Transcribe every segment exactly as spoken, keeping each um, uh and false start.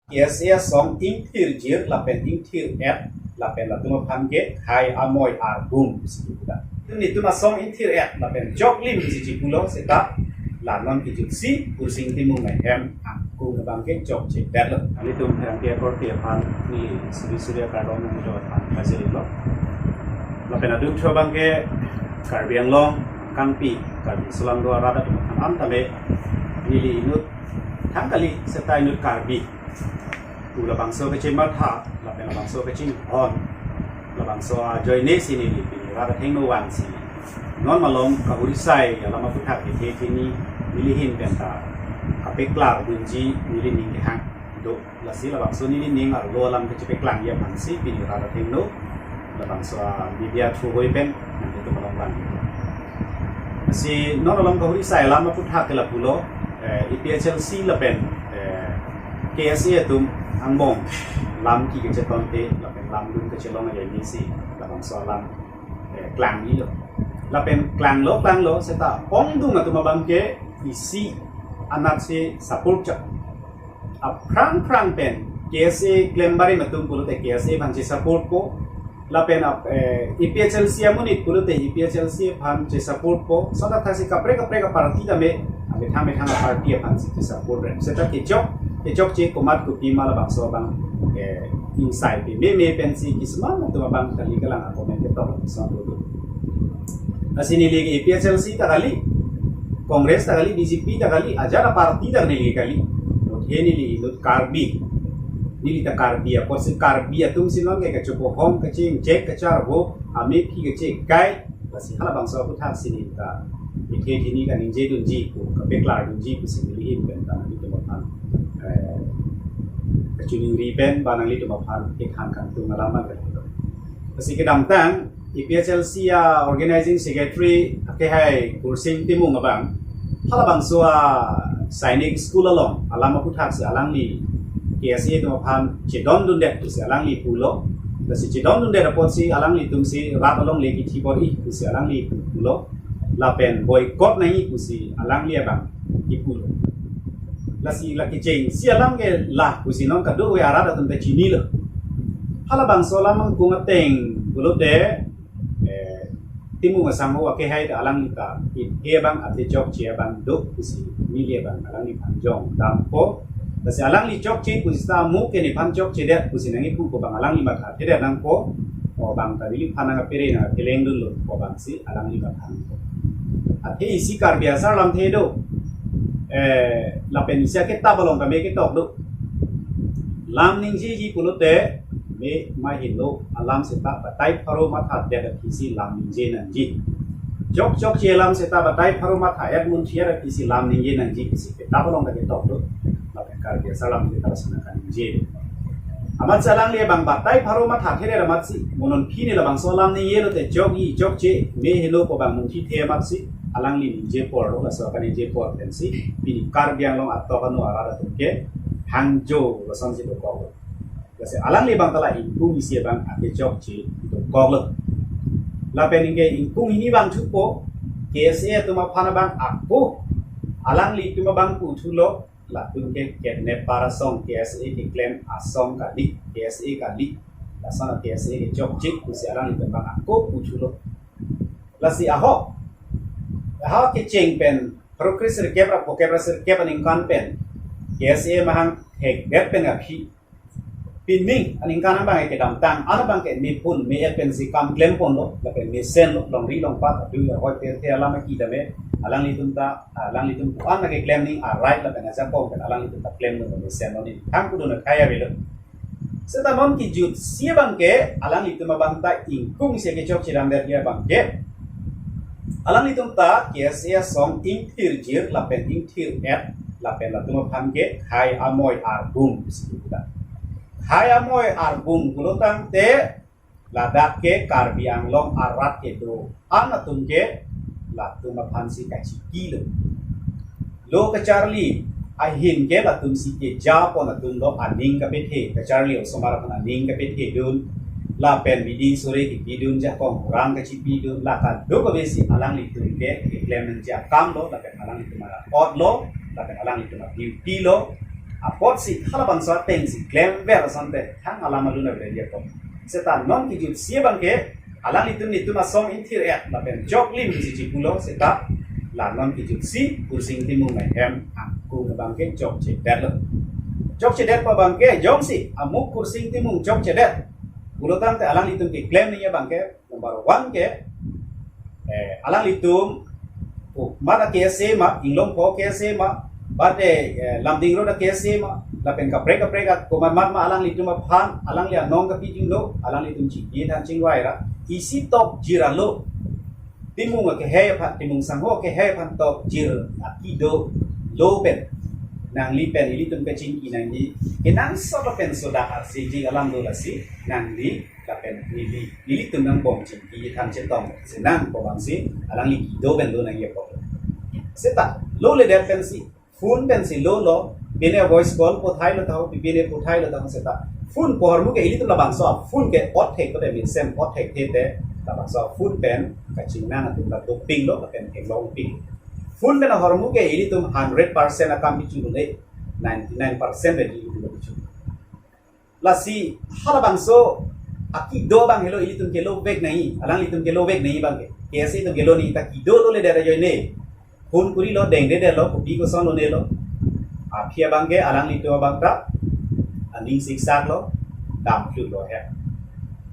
K S A asong ingthirjir lapen ingthir-et lapen latum aphan ke khei amoi arbung pusi chiputa. Itum itum asong ingthir-et lapen joklim pusi chipulo seta la non kijutsi Kursing Timung ahem angkung abang ke chokchedetlo. Itum pherangke akorte aphan neli suri suri akardom nanglo aphan kajirlo. Lapen aduk thu abang ke Karbi Anglong, Kangpi, Karbi Anglong do arat atum aphan an tame neli inut thang kali seta inut Karbi pu labangso kachematha, lapen labangso kachinghon, labangso ajoine si neli pini rat athengno vangsi non malom kahurisai alam aputhak kethe thini neli ahin penta kapeklar dunji neli ning kehang do. Lasi labangso neli ning arlo alam kachepeklangji aphansi pini rat athengno labangso media through hoi pen nangtum along lang. Si non along kahurisai alam aputhak ke lapulo, eh, A P H L C lapen, eh, K S A atum angbong lam ki kachetonte lapen lam dun kachelong ajoine si labangso alam, eh, klanglilo. Lapen klanglo klanglo seta ongdung atum abang ke isi anat si support chak. Aphrang phrang pen K S A klem barim atum pulote K S A aphan che-support po. Lapen ap, eh, A P H L C amonit pulote A P H L C aphan che-support po. Sota thasi kaprek kaprek aparty tame, amethang methang aparty aphansi che-support rem. Seta kechok, kechokche komat kopima labangso abang, eh, ingsai pememe pensi kisman atum abang kali kalang a-comment ketok son do. Lasi neli ke A P H L C ta kali, Congress ta kali, B J P ta kali, ajat aparty ta neli kali. He neli inut Karbi. Neli ta Karbi, apotsi Karbi atum si non ke kachopohong, kachingchek, kacharvo, amephi kachekai. Lasi halabangso aputhak si neli ta kethe thini kaningje dunji pu, kapeklar dunji pusi neli ahin penta nanglitum aphan, eh, kachiningri pen ba nanglitum aphan kethan kangtung alam abang. Lasi kedamtang A P H L C a-organizing secretary akehai Kursing Timung abang halabangso a-Sainik School along alam aputhak si alangli K S A atum aphan chedondundet pusi alangli pulo. Lasi chedondundet apotsi alanglitum si rat along le kithi bor-i pusi alangli pulo. Lapen boycott nangji pusi alangli abang kipulo. Lasi la kechengsi alam ke la pusi non kadokave arat atum ta chinilo. Halabangso alam angkung ateng pulote, eh, Timung asangho akehai ta alangli ta, eh, abang athe chokche abang do pusi neli abang alangliphan jongdampo. Lasi alangli chokche pusi ta mo ke nephan chokchedet pusi nangkipu ko abang alangli mathathedet nangpo. O abang ta neliphan nangkapere nangkapeleng dunlo ko abangsi alangli matha nangpo. Athe isi Karbi asar lamthe do. Eh, lapen isi aketap along tame ketok do. Lam ningjeji pulote me ma helo alam seta batai pharo mathadet aphisi lam ningje nangji. Jok jokche alam seta batai pharo matha-et munthiat aphisi lam ningje nangji pusi ketap along ta ketok do. Lapen Karbi asar lam kita sana kaningje. Amatsi alangli abang batai pharo mathathedet amatsi mo non pini labangso alam ningjelo te jokji jokche me helo ko abang munthithe amatsi alangli ningje porlo, laso akaningje por pensi pini Karbi Anglong atok ano arat atum ke hangjo lasonsi dokoklo. Lasi alangli abang ta la ingkung isi abang ake chokche dokoklo. Lapen ingke ingkung hini abang thupo, K S A atum aphan abang ako alanglitum abang puthulo, latum ke kidnapper asong, K S A keklem asong kali, K S A kali. Lason K S A kechokche pusi alanglitum abang ako puthulo. Lasi ahok, ahok kecheng pen pharo kre sirkep ra phokep ra sirkep aningkan pen K S A amahang thekdet pen aphi pining aningkan abang kedamtang an abang ke mephun me-et pensi kam klemponlo, lapen mesenlo, longri longpat adu ya hoi pirthe alam aki tame alanglitum ta, alanglitum ko-an lake klem ning a-right lapen ajakong pen alanglitum ta klemlo, mesenlo, ning thang kudu na khaya belo. Seta non kijutsi abang ke alanglitum abang ta ingkung isi kechokche damdet abang ke alanglitum ta K S A asong ingthirjir lapen ingthir-et lapen latum aphan ke khei amoi arbung pusi puta. Khei amoi arbung pulo tangte ladak ke Karbi Anglong arat kedo-an atum ke latum aphansi kachikilo. Lo kacharli ahin ke latumsi kejapon atum do, aning kapethe, kacharli osomar aphan aning kapethedun, lapen bidi sore kepidun, jakong rang kachipidun, la kadokavesi alanglitum ke keklem nangji akam lo, lapen alanglitum a-ot lo, lapen alanglitum a-duty lo. Apotsi halabangso atengsi klemver asonte thang alam alun avedet apot. Seta non kejutsi abangke alanglitum netum asong inthir et lapen joklim si chipulo seta la non kejutsi Kursing Timung ahem angkung abangke jokchedetlo. Jokchedetpo abangke jongsi amuk Kursing Timung jokchedet pulotangte alanglitum keklem nangji abangke number one ke, eh, alanglitum, oh, mata K S A ma, Inglongpo K S A ma, bate, eh, Lumding Road K S A ma, lapen kaprek kaprek a komat mat ma alanglitum aphan, alangli anong kapidunlo, alanglitum chingki than chingvai ra, isi tokjir alo, Timung akehei aphan, Timung Sangho akehei aphan tokjir akido lo pen, nangli pen ilitum kachingki nangji, kenangsot pen sodak arsiji alam do lasi, nangli lapen neli, nelitum nangbom chingki than chetong, senang komamsi alangli kido pen lo nangji apot. Seta loledet pensi, phone pensi lolo, pine voice call pothailo taho, pine pothailo taho seta. Phone pu ahormu ke ilitum labangso phone ke othek kote minsem othek thete, labangso phone pen kachingnang atum ta dopinglo, lapen theklongping. Phone pen ahormu ke ilitum hundred percent akam bichulune, ninety-nine percent ready ilitum bichu. Lasi halabangso akido abang helo ilitum kelovek nangji, alanglitum kelovek nangji abangke. K S A atum kelo nangji ta kido loledet ajoine. Phone kurilo, dengdedetlo, kopi koson lonelo. Aphi abangke alanglitum abang ta aning siksaklo, damklutlo he.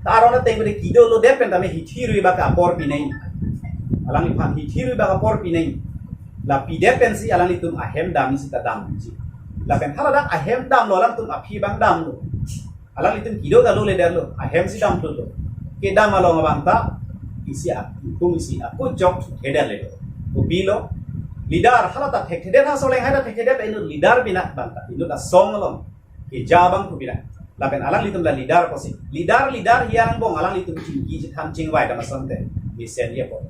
Ta aron ateng pada kido lodet pen tame hithi rui bak apor pi nangji. Alangliphan hithi rui bak apor pi nangji. La pidet pensi alanglitum ahem damji ta damji. Lapen haladak ahem damlo, alangtum aphi abang damlo. Alanglitum kido ta loledetlo, ahemsi damklutlo. Kedam along abang ta isi ak-, ingkung isi ako jokthedetlo. Kopilo, leader hala ta thekthedet, ha Soleng hai ta thekthedet, inut leader bina abang ta, inut asong along keja abang ko bina. Lapen alanglitum la leader pusi. Leader, leader hiya angbong alanglitum chingki chethan chingvai dam asonte, mesenji apot.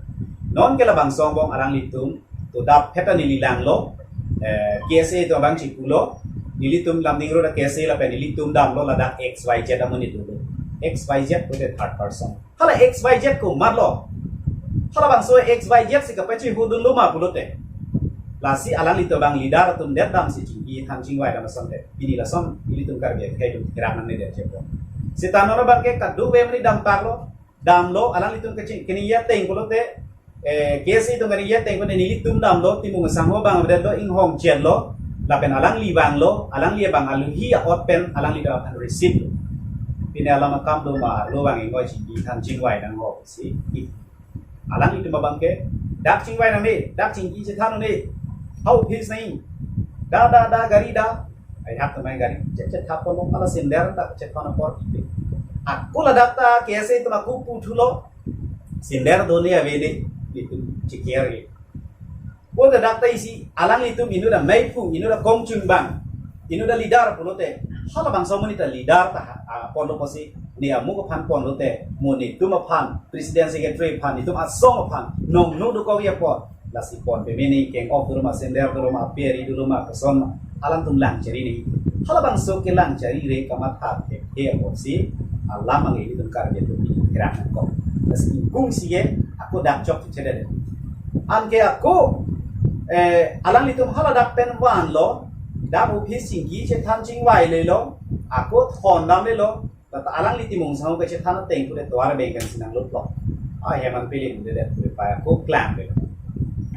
Non ke labangso angbong alanglitum to dap pheta neli langlo, eh, K S A atum abang chipulo, nelitum Lumding Road K S A lapen nelitum damlo ladak X Y Z amonit dolo. X Y Z pulote third person. Hala X Y Z komatlo? Halabangso X Y Z si kapachihudunlo ma pulote, lasi alanglitum abang leader atum det damsi chingki than chingvai dam asonte, pini lason ilitum Karbi akhei atum therak nangnedet chepo. Seta non abangke kadokave amonit dampaklo, damlo, alanglitum kaching, kaningje ateng pulote, eh, K S A atum kaningje ateng pulote nelitum damlo, Timung Sangho abang avedetlo, inghong chenlo, lapen alangli vanglo, alangli abang aluhi a-ot pen alanglitum aphan receive lo. Pine alam akam do ma, arlo abang ingkoi chingki than chingvai nangho si. Alanglitum abangke, dak chingvai nangne, dak chingki chethan nangne, ha office nangji, da, da, da, gari da, ai hak tumai gari, chet chet thap kono, ala sinder ta chet kono apor. Ako ladak ta K S A atum ako puthulo, sinder do ne ave ne, itum chiker e. Pulote dak ta isi, alanglitum inut amei pu, inut akongchung abang, inut aleader pulote, halabangso amonit ta leader ta ha, a, ponlo pusi, ne amuk aphan ponlote, mo netum aphan, president secretary aphan, netum asong aphan, nongno dokok ya pon, lasi pon peme ne keng-ok dolo ma, sinder dolo ma, peri dolo ma, koson ma, alangtum langchari ne. Halabangso kelangcharire kamatha thekthe apotsi alam abang ilitum Karbi atum therak nangkok. Lasi ingkung isi ke ako dak jokchedet. Anke ako, eh, alanglitum haladak pen vanlo, dak office chingki chethan chingvai lelo, ako thondam lelo, ta alangli Timung Sangho kachethan ateng pule tovar abeng pensi nanglo plok. Ahem an pili dundedet pule pa ako klang lelo.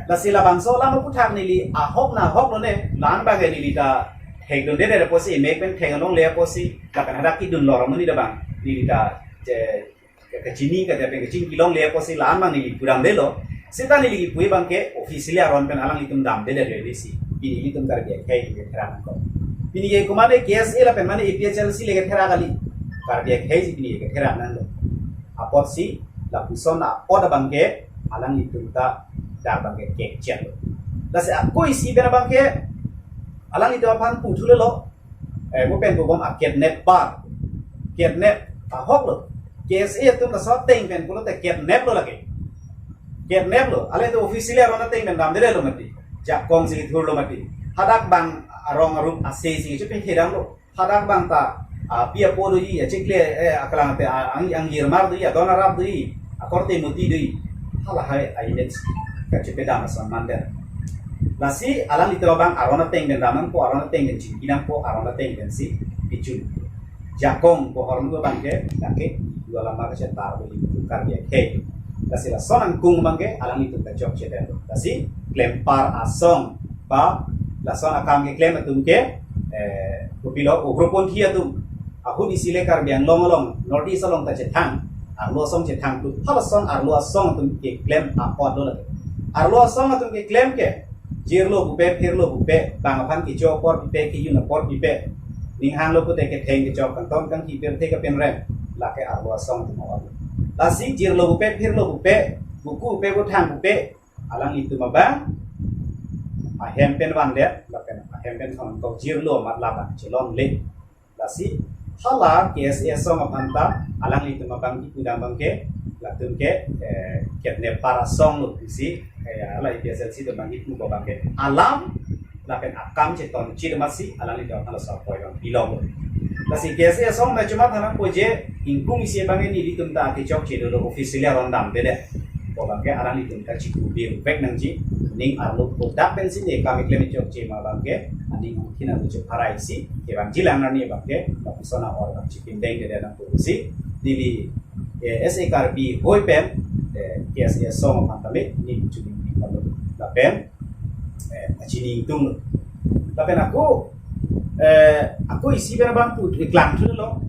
Lasi labangso alam aphuthak neli ahok na ahok lone, la-an abangke neli ta thekdundedet apotsi, emek pen thek alongle apotsi, lapen hadak kedun lor amonit abang neli ta, je, kachini kata pen kachingki longle apotsi la-an abang neli pudamdetlo. Seta neli kipu abangke officially aron pen alanglitum damdedet le si. Pini ilitum Karbi akhei le therak nangkok. Pini ke komane K S A lapen mane A P H L C le ketherak kali. Karbi akhei si pini ketherak nanglo. Apotsi lapuson a-ot abangke alanglitum ta dak abangke kekcheklo. Lasi ako isi pen abangke alanglitum aphan puthulelo, eh, mo pen pubom a-kidnapper. Kidnap ahok lo. K S A atum laso ateng pen pulote kidnap lo lake. Kidnap lo. Alangtum officially aron ateng pen damdedetlo mati. Jakong si kethurlo mati. Hadak abang arong arup ase si chepe thedamlo. Hadak abang ta, ah, pi apo doji, achikle, eh, akalang te, ah, ang, angjirmar doji, adon arap doji, akorte moti doji. Halahai a-image kachepedam ason mandet. Lasi alanglitum abang aron ateng pen ram nangpo, aron ateng pen chingki nangpo, aron ateng pensi pichun. Jakong ko hormu abangke, lake, dua lama ke chetar ko itu Karbi akhei. Lasi lason angkung abangke, alanglitum kachokche detlo. Lasi klempar asong, ba, lason akam keklem atum ke, eh, kopilo, ugroponthi atum. Ahut isi le Karbi Anglong along, North East along ta chethang, arlo asong chethang tu, halason arlo asong atum keklem apot lo lake. Arlo asong atum keklem ke, jirlo pupe, phirlo pupe, bang aphan kecho apor pipe, kejun apor pipe, ning hanglo pute ketheng kechok kangton kangki pirthe kapenrem, lake arlo asong atum apot. Lasi jirlo pupe, phirlo pupe, buku pupe, buthang pupe, alanglitum abang ahem pen vandet, lapen ahem pen thon kok jirlo amat labang chelongle. Lasi hala K S A asong aphan ta alanglitum abang kipu dam abangke, latum ke, eh, kidnapper asong lo pusi, eh, hala A P H L C atum abang kipu abangke alam lapen akam cheton chit masi alanglitum aphan laso apoi abang pilong lo. Lasi K S A asong me chuma thanang po je ingkung isi abang nelitum ta kechokche dolo, officially aron damde le. Ko abangke alanglitum ta chikubir vek nangji, ning arlo kodak pensi ne kam keklem chokche ma abangke, aning mungkin anu chepharai si, kevangji lang arni abangke, lapuson a-or abang chipindeng dede nangpo pusi, neli, eh, S A Karbi hoi pen, eh, K S A asong aphan tame, neli chuningri palo, lapen, eh, achini ingtung lo. Lapen ako, eh, ako isi pen abang pu, eh, klangthu lo.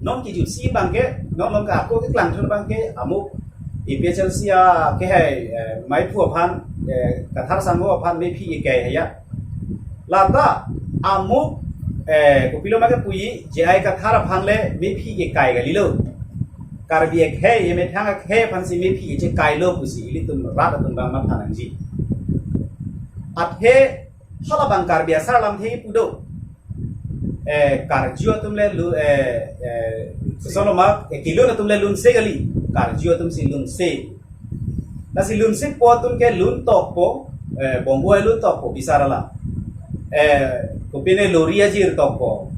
Non kijut si abangke, non along ke ako keklangthu abangke, amuk A P H L C a kehai, eh, maiphu aphan, eh, Kathar Sangho aphan mephi kekai ya. Lata amuk, eh, kopilo ma kepuji, J I Kathar aphan le mephi kekai kalilo. Karbi akhei, emethang akhei aphansi mephi chekailo pusi ilitum rat atum abang matha nangji. Athe halabang Karbi asar alamthe kipu do. Eh, karju atum le lu, eh, eh, sono ma, eh, kelun atum le lunse kali. Karju atumsi lunse. Lasi lunsepo atum ke lun tokpo, eh, Bongo ai lun tokpo, bisar alam. Eh, kopine lori ajir tokpo,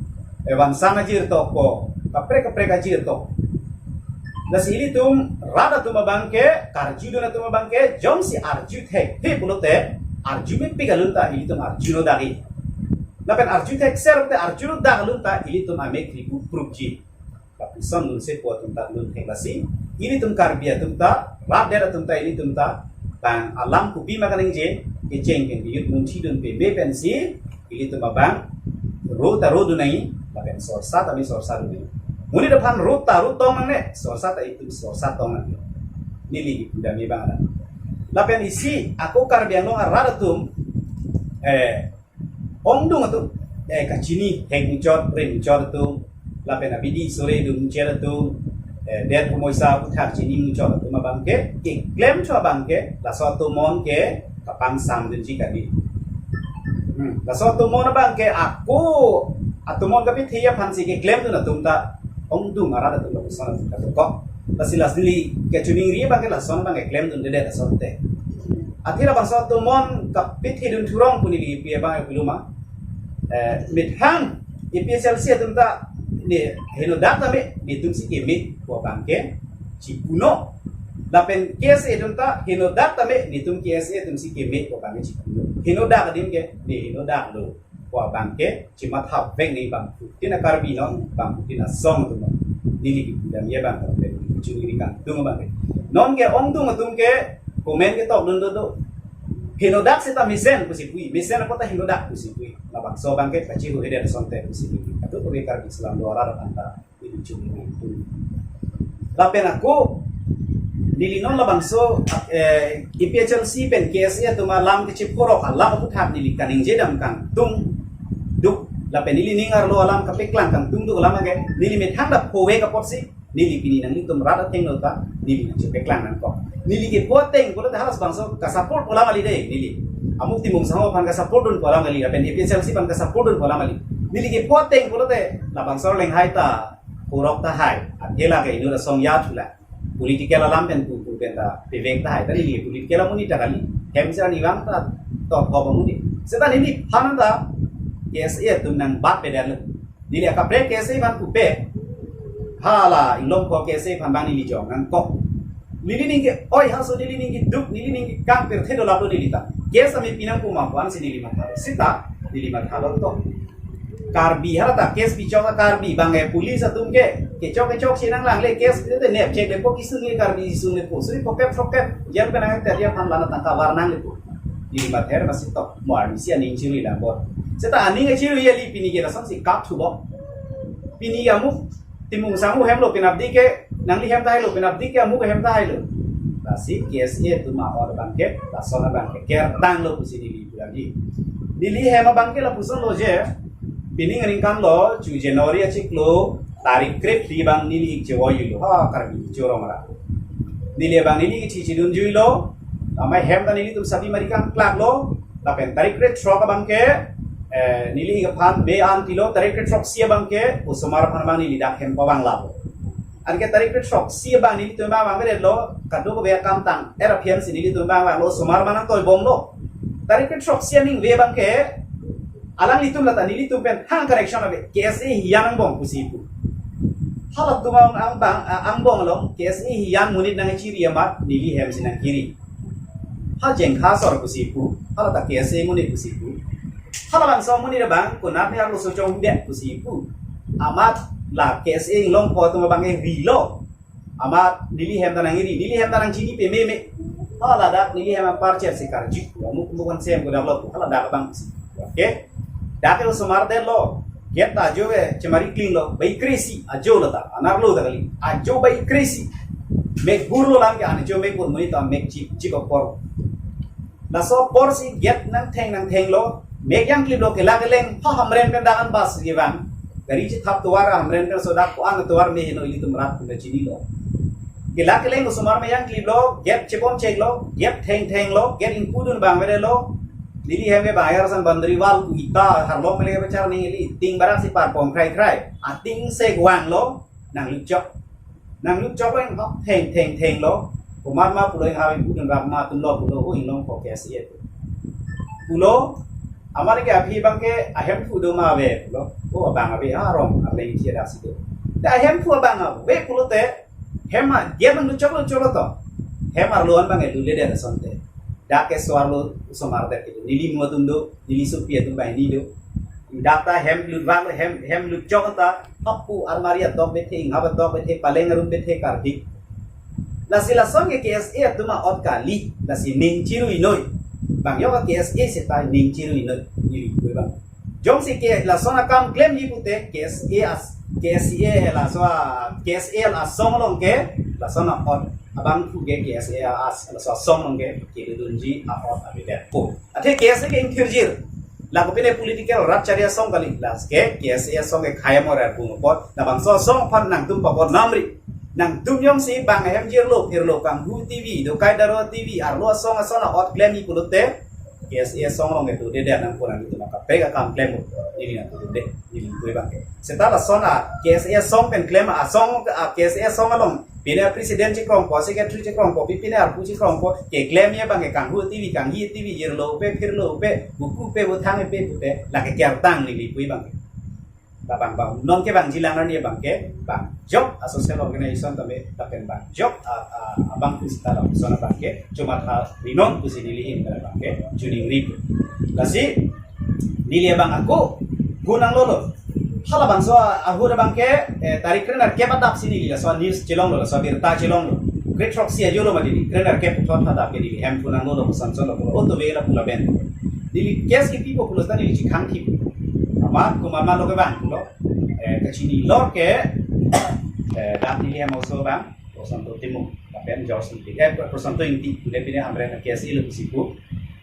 eh, vansang ajir tokpo, kaprek kaprek ajir tok. Lasi ilitum rat atum abangke, karjudun atum abangke, jongsi arju thekthe pulote, arju mepik alun ta ilitum arjuno dagi. Lapen arju thekser te arjuno dak alun ta ilitum amek ribu prukji. Lapuson lunsepo atum ta lun thek lasi, ilitum Karbi atum ta, rat det atum ta, ilitum ta, bang alam kopi ma kaningje, kecheng pen kejut munthi dun peme pensi, ilitum abang, ro ta ro dun nai, lapen sorsa tame sorsa dun nai. Monit aphan ro ta ro tong nangne, sorsa ta itum sorsa tong nangne. Neli kipu dam abang adan. Lapen isi, ako Karbi Anglong arat atum, eh, ongdung atum, eh, kachini, hek muchot, ren muchot atum, lapen abidi sore dun muchot atum, eh, det humoisa puthak chini muchot atum abangke, keklem cho abangke, laso atomon ke, kapangsam dunji kali. Hmm, laso atomon abangke ako, atomon kapithi aphansi keklem dun atum ta, ongdung arat atum lapuson atum katukok. Lasi lasi neli kachiningri abangke lason abang keklem dunde det asonte. Athe labangso atomon kapithi dun thurong pu neli pi abang pilo ma. Eh, methang A P H L C atum ta ne henodak tame netumsi keme pu abangke chipuno. Lapen K S A atum ta henodak tame netum K S A atumsi keme pu abangke chipuno. Henodak adim ke ne henodak lo pu abangke chimatha vek nai bangphutin a-Karbi non, bangphutin asong atum non. Neli kipu dam abang, chiningri kangtung abangke. Non ke ongdung atum ke comment ketok dun dodo. Henodak seta mesen pusi pu, mesen apot ta henodak pusi pu. Labangso abangke kachihuhedet asonte pusi pu. Atu pu Karbi selam dua ratus anta. Lapen ako, neli non labangso, eh, A P H L C pen K S A atum alam kechephorok alam aputhak neli kaningje dam kangtung duk. Lapen neli ning arlo alam kapeklang kangtung duk alam ke, neli methang dak pho-ik apotsi, neli pini nanglitum rat athengno ta, neli nangchepeklang nangkok. Neli kepu ateng pulote halas bangso kasupport pu alam kali dei, neli. Amuk Timung Sangho aphan kasupport dun pu alam kali, lapen A P H L C aphan kasupport dun pu alam kali. Neli kepu ateng pulote, labangso lenghai ta, kurok tahai, athe lake inut asong ya thula. Political alam pen pu pu pen ta pevek tahai. Ta neli political amonit ta kali. Hem sera nivang ta top hop amonit. Seta neliphan ta K S A atum nangbat pedal. Neli akaprek K S A aphan pupe. Hala, inglong ko K S A aphan bang neli jong nangkok. Neli ning ke, oi, haso neli ning keduk, neli ning kekang pirthe dolap lo neli ta. Case ami pinang puma puan si neli mathalo. Seta, neli mathalo to. Karbi hala ta case bichok a Karbi bang e police atum ke. Kechok kechok si nanglangle case itu te nep chek lepo kisung le Karbi isung lepo. Suri pokep pokep. Jam penang te dia pan lana tangka warnang lepo. Neli mather masih to. Mo arnisi aning chirui lang bor. Seta aning chirui ya li pini ke lason si kap thubo. Pini ya mu Timung sanghu hem lo penap di ke, nangli hem tahai lo, penap di ke amu ke hem tahai lo. Lasi K S A atum a-ot abang ke, lason abang ke, kertang lo pusi neli pulang di. Neli hem abang ke lapuson lo je, pining aningkan lo, chu January achiklo, tarik krep di bang neli ik chewo yulo, ha, Karbi chorong ra. Neli abang neli ik chi chidun juilo, amai hem ta nelitum sabi mari kangklak lo, lapen tarik krethrok abang ke, eh, neli ik aphan me an pilo, tarik krethrok si abang ke, osomar aphan abang neli dak hem pavang labo. Anke tarik krethrok si abang nelitum abang abang lo, kadokave akam tang, er aphian si nelitum abang abang lo, osomar manang toi bom lo. Tarik krethrok si aning ve abang ke, alanglitum lata nelitum pen hang correction ave, K S A hiyan angbong pusi pu. Halatum ang, angbong, angbong along, K S A hiyan monit nangchiri amat, neli hem si nangkiri. Ha jengkha sor pusi pu, hala ta K S A monit pusi pu. Halabangso amonit abang, konat ne arloso chongdet pusi pu. Amat la K S A inglongpo atum abang e rilo. Amat neli hem ta nangiri, neli hem ta nangchini pememe. Hala dak neli hem aparcher si karju. Amuk amuk an sem ko dak lo, hala dak abang si. Oke. Dak lo osomar det lo. Gate ta ajo ve chemari kling lo, bai kre-isi, ajo lo ta, anerlo ta kali. Ajo bai kre-isi. Mek bur lo lang ke, ane jo mek bur monit ta mek chip, chip apor. Laso apor si gate nangtheng nangtheng lo, mek jangklip lo, kelak keleng, ha Hamren pen dak an bus kevang. Gari chethap tovar Hamren pen so dak ko-an tovar me heno ilitum rat pen chini lo. Kelak keleng osomar me jangklip lo, gate chebon chek lo, gate theng theng lo, gate ingpu dun abang vede lo. Neli hem ke bayar san boundary wall ku ita harlong mele ke char ning ili ting barak si parpong khrai khrai. Ating se guang lo, nanglut chok. Nanglut chok lo inghap theng theng theng lo. Komat ma pulo inghap ingpu dun rak ma atum lo pulo, o inglongpo K S A atum. Pulo, amar ke aphi abang ke ahemphu do ma ave pulo. O abang ave arong arleng chia dak si do. Te ahemphu abang ave pulote, hem ma, dia nanglut chok lo chok lo to. Hem arlo an abang e lule dia asonte. Dak ke so arlo osomar det ke do. Neli mo atum do, neli sopi atum banghini do. Dak ta hem lut vang, hem, hem lut chok ta, hapu armari atok bethe, inghap atok bethe, paleng arum bethe kardi. Lasi lason ke K S A atum a-ot kali, lasi ning chirui noi. Bang yok K S A seta ning chirui noi, neli pu abang. Jongsi ke lason akam klemji pute, K S A as, K S A laso a, K S A asong along ke, lason a-ot abangphu ke K S A as, laso asong along ke, kedodunji a-ot avedet. Ko. Athe K S A ke ingthirjir. Lako pine political rat chari asong kali. Las ke K S A asong ke khaya mora bung apot. Labangso asong aphan nangtum pabodnam ri. Nangtum jongsi bang ahem jirlo, phirlo, kanghu T V, dokai daro T V, arlo asong ason a-ot klemji pulote, K S A asong along ke dodede nangpo nangtum kaprek akam klem neli nangtum dode, neli pu abang ke. Seta lason a K S A asong pen klem asong, a K S A asong along pine president chekrongpo, secretary chekrongpo, pi pine arpu chekrongpo, keklemji abang ke kanghu T V, kanghi T V, jirlo pe, phirlo pe, buku pe, buthang pe, pute, lake kertang neli pu abang ke. Labang bang, non kevangji lang arni abang ke, bang jok a social organization tame, lapen bang jok a, a, abangphu seta lapuson abang ke, chomatha rinon pusi neli hin abang ke, choningri pu. Lasi, neli abang ako, gunang lolo. Halabangso ahut abang ke, eh, tarik krenerkep adap si neli laso news chelonglo, laso birta chelonglo. Krethrok si ajo lo mati neli, krenerkep thot adap ke neli hem pu nanglolo, koson son lo, auto ve la pu lapen. Neli case kepipo pulo seta neli chikhang thip. Amat komat ma lo kevang pulo. Eh, kachini lor ke, eh, dak neli hem oso abang, Prosanto Timung, lapen George Ingti. Eh, Prosanto Ingti, pine pine Hamren K S A lo pusi pu.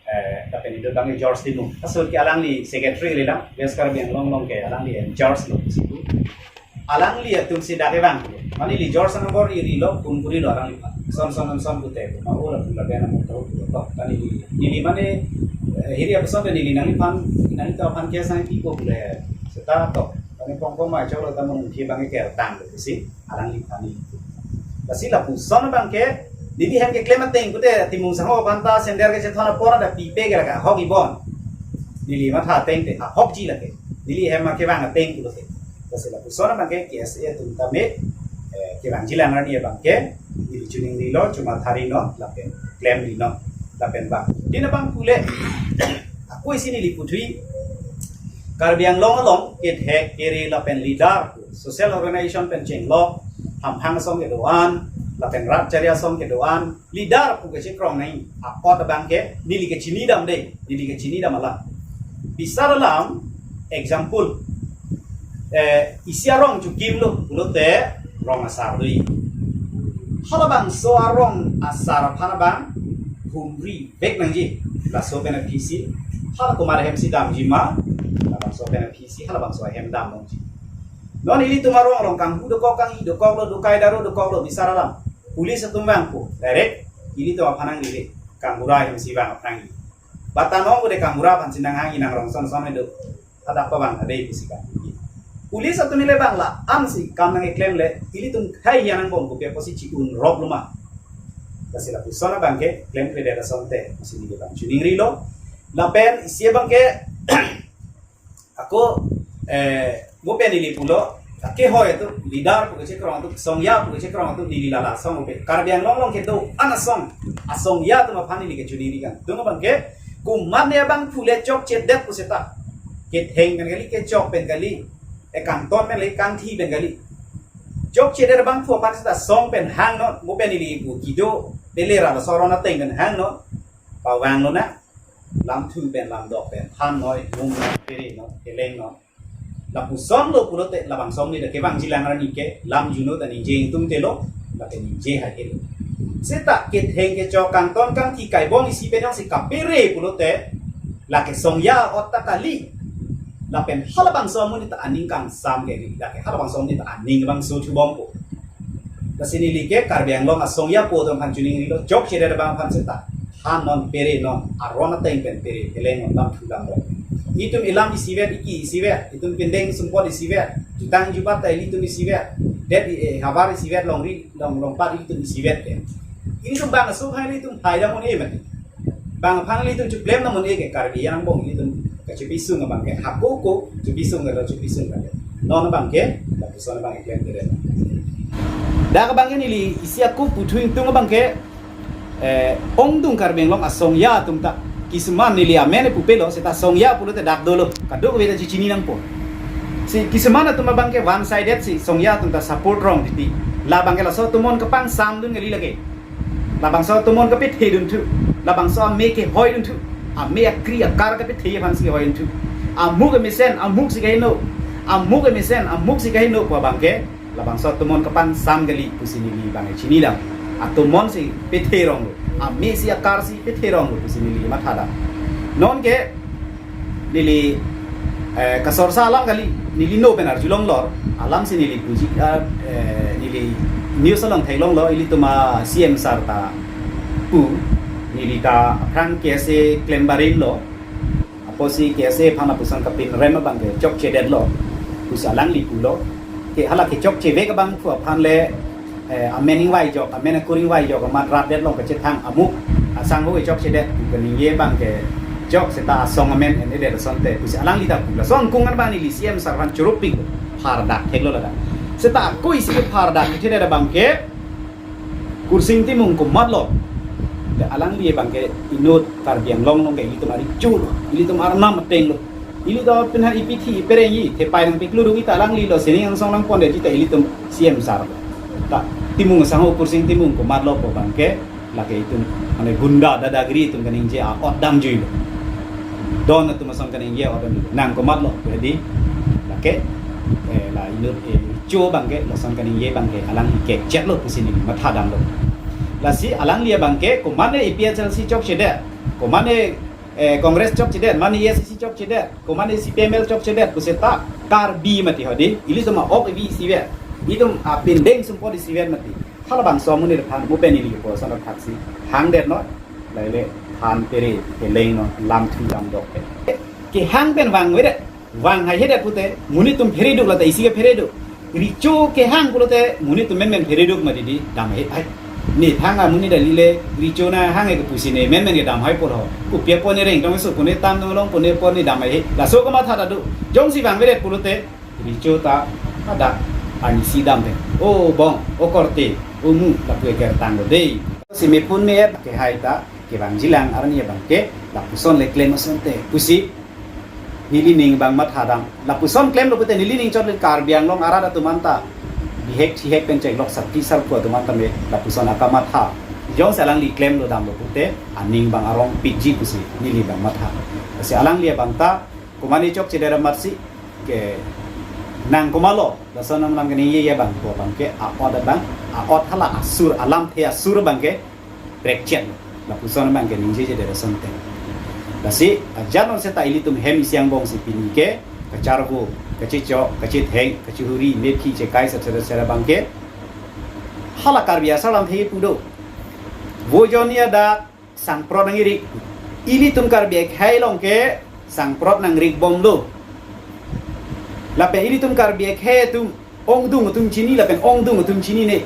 Eh, lapen ido abang George Timung. Asur ke alangli secretary le lang, West Karbi Anglong along ke alangli in charge lo pusi pu. Alangli atum si dak kevang. Mane neli George angbor iri lo, pun kuri lo alangli pa. Son son son pute. Ma o la pun lapen mo to to. Mane neli, neli mane, eh, hiri apuson neli nangliphan, nangli ta aphan ke sang ki ko le. Seta to. Mane pong pong ma chok lo ta mung ki abang ke tang lo si. Alangli aphan neli. Lasi lapuson abang ke, neli hem keklem ateng pute, Timung sangho aphan ta sender kechethon apor ada pipe ke lake ahok ibon. Neli matha ateng te, ahokji lake. Neli hem ma kevang ateng pulote. Lasi lapuson abang ke, K S A atum tame, eh, kevangji lang arni abang ke, neli choningrilo, chomatha rinon, lapen klemrinon. Lapen bang, din abang pule, ako isi neli puthui, Karbi Anglong along kethek kere lapen leader, social organization pen chenglok, hamphang asong kedo-an, lapen rat chari asong kedo-an, leader pu kachekrong nangji apot abangke neli kachinidam dei, neli kachinidam alam. Bisar alam, example, eh, isi arong chokimlo pulote rong asar doi. Halabangso arong asar aphan abang humri vek nangji. Laso pen aphisi, hala komat ahem si damji ma, labangso pen aphisi halabangso ahem dam nangji. Non ilitum arong along kanghu dokok, kanghi dokoklo, dokai daro dokoklo, bisar alam. Police atum vangpo, direct ilitum aphan nanglele, gaonbura ahem si vang aphan nangji. Bata nong ude gaonbura aphan si nanghangji, nang rong son son do. Hadak pavang ade pu si ka. Police atum neli bang la-an si kam nangklemle, ilitum khei hian nangbom kopi apotsi chi-un rok loma. Lasi lapuson abangke klemkledet asonte, pusi neli bang chiningrilo. Lapen isi abangke, ako, eh, mo pen neli pulo, akehoi atum, leader pu kachekrong atum, songja pu kachekrong atum, neli lala asong ope. Karbi Anglong along kedo-an asong, asongja atum aphan neli kachiningri kangtung abangke, komatne abang pule chokchedet pu seta, ketheng pen kali, kechok pen kali, eh, kangton pen kali, kangthi pen kali. Chokchedet abangphu aphan seta song pen hangnon, mo pen neli pu kedo, pele ra laso aron ateng pen hangnon, pavanglo na, lamthu pen lamdok pen, thannoi, mumnoi, perenon, kelengnon. Lapuson lo pulote labangso amonit ta kevangji lang arni ke, lam juno ta ningje ingtungte lo, lake ningje hai ke lo. Seta ketheng kechok kangton kangthi kaibong isi pen jongsi kapere pulote, lake songja ahut ta kali. Lapen halabangso amonit ta aning kangsam ke, lake halabangso amonit ta aning bangso thubompo. Lasi neli ke Karbi Anglong asongja pu atum aphan chiningrilo, chokchedet abang aphan seta, thannon, perenon, aron ateng pen pere, kelengnon, lamthu lamdok. Itum elam isivet, eki isivet, itum pindeng sumpot isivet, jutang jubat ta ilitum isivet, det i, eh, havar isivet, longri, long, longpat ilitum isivet ke. Ilitum bang aso hai ilitum hai dam un-e mati. Bang aphan ilitum choklem dam un-e ke, Karbi angbong ilitum kachepisung abangke, hako ko chepisung kalo, chepisung kalo. Non abangke, lapuson abangke klemkledet. Dak abangke neli isi ako puthu ingtung abangke, eh, ongdung Karbi Anglong asongja atum ta. Kisuman neli amen pupelo, seta songja pulote dak dolo. Kadokave ta chichini nangpo. Si kisuman atum abangke one sided si songja atum ta support rong titi. Labangke laso atum non kapangsam dun kali lake. Labangso atum non kapethedun thu. Labangso ame kehoi dun thu. Ame akri akar kapethe aphan si hoi dun thu. Amuk amesen, amuk si kaheno. Amuk amesen, amuk si kaheno pu abangke. Labangso atum non kapangsam kali pusi neli bang chinidam. Atum non si pethe ronglo. Ame si akar si pethe ronglo pusi neli mathadam. Nonke neli, eh, kasorsa alam kali, neli no pen arjulong lor, alam si neli puji, ah, eh, neli news along theklonglo, ilitum a-C M sir ta pu, neli ta aphrang K S A klem barim lo, apotsi K S A aphan lapuson kapin rem abangke chokchedet lo, pusi alangli pulo, ke hala kechokche vek abangphu aphan le, eh, amen ingvai jok, amen akuring vai jok, amat rat det long kachethang amuk, asangho kechokchedet, kaningje abangke chok seta asong amen en-edet asonte, pusi alangli ta pu. Laso angkung an bang neli C M sir aphan chorop pik, phardak theklo ladak. Seta ako isi ke phardak thedet abangke, Kursing Timung komatlo. Te alangli abangke inut Karbi Anglong along ke ilitum ari chul, ilitum arnam ateng lo. Ilitum pinhar ipithi ipereng i, thepai nangpiklo rugi ta alangli lo, sining angsong nangpondetji ta ilitum C M sir. Ta Timung asangho Kursing Timung komatlo pu abangke, lake itum, mane gunda dadagiri atum kaningje a-ot damjuilo. Don atum ason kaningje a-ot damjuilo. Nang komatlo, jadi, lake, eh, la inut, eh, cho abangke, lason kaningje abangke, alangli kekchetlo pusi neli mathadamlo. Lasi alangli abangke, komatne A P H L C chokchedet, komatne eh, Congress chokchedet, mane A I C C chokchedet, komatne C P I M L chokchedet, pu seta Karbi mati hodi, ilitum a-ok evi isivet, ilitum apindeng sumpot isivet mati. Halabangso amonit aphan mo pen neli koson athaksi hangdetnon, lahele than pere, kelengnon, lamthu lamdok pe. Kehang pen vangvedet, vang haihedet pute, monit atum phereduk lata isi ke phereduk. Recho kehang pulote, monit atum menmen phereduk mati di, dam hai hai. Ne thang amonit dali le, recho nanghang ke pusi ne menmen ke dam hai pulo. Kopi apot ne rengtong so, pune tam dong long, pune apot ne dam hai hai. Laso komat tha ta do. Jongsi vangvedet pulote, recho ta, ada, ani si dam de. O bong, o korte, o mu, lapu eker tanglo dei. Si me phone me app ke hai ta, kevangjilang arni abangke lapuson le klem asonte pusi neli ning abang mathadam. Lapuson klemlo pute neli ning chot le Karbi Anglong arat atum anta bihek thihek pen cheklok sarpi sarpo atum anta me lapuson akamatha. Jongsi alangli klemlo damlo pute aning abang arong pikji pusi neli abang matha. Lasi alangli abang ta komatne chok chedera matsi ke nang komatlo, lason nang nang keningje abang ko abangke a-ot abang, a-ot hala asur alamthe asur abangke prekchet lapuson abangke ningje chedera asonte. Lasi ajan non seta ilitum hem isi angbong si pini ke kacharvo, kachichok, kachitheng, kachihuri, mephi chekai sera sera abangke hala Karbi asar lamthe pu do. Vo jonni adak sangprot nangkerik. Ilitum Karbi akhei along ke sangprot nangrekbomlo. Lapen ilitum Karbi akhei atum ongdung atum chini lapen ongdung atum chinine.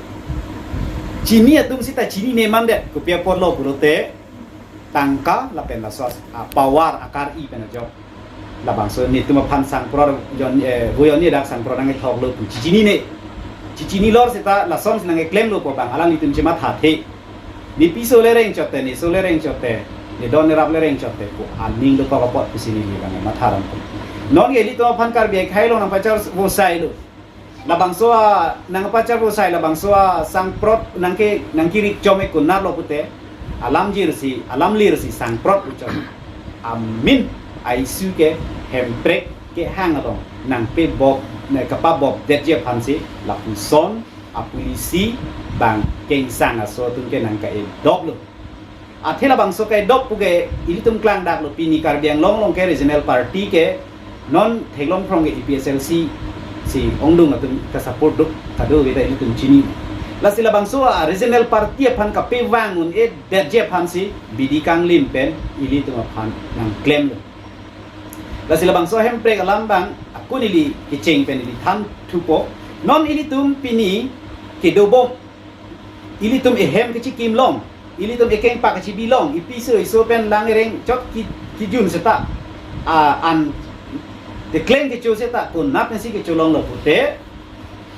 Chini atum seta chinine mandet. Kopi apotlo pulote tangka lapen laso a-power akar-i pen ajok. Labangso netum aphan sangprot jon, eh, vo jonni adak sangprot nangkethoklo pu chichinine. Chichinilor seta lasonsi nangkeklemlo pu abang alanglitum chemathathe. Ne piso le reng chotte, ne so le reng chotte, ne don ne rap le reng chotte pu aning dokok apot pusi neli abang mathadam pu. Non ke ilitum aphan Karbi akhei along nangpacharvo sailo. Labangso a nangpacharvo sai labangso a sangprot nangke nangkerik chom e konatlo pute alamjir si alamlir si sangprot pu chom. Amin a-issue ke Hemprek kehang along nangpebop, nangkapabopdetji aphansi lapuson a-policy abang kengsang aso atum ke nangka-edoplo. Athe labangso ka-edop pu ke ilitum klangdaklo, pini Karbi Anglong along ke regional party ke non theklongphrong ke A P H L C si ongdung atum ka-support duk kadokave ta ilitum chini. Lasi labangso a-regional party aphan kapevang un-edetji aphansi bidi kanglim pen ilitum aphan nangklemlo. Lasi labangso Hemprek alam abang ako neli kecheng pen neli thanthupo. Non ilitum pini kedobom, ilitum ehem kachikimlong, ilitum ekengpak kachibilong, ipiso iso pen lang ereng chot ki, kijun seta, ah, an tekleng kecho seta konat pensi kecholonglo pute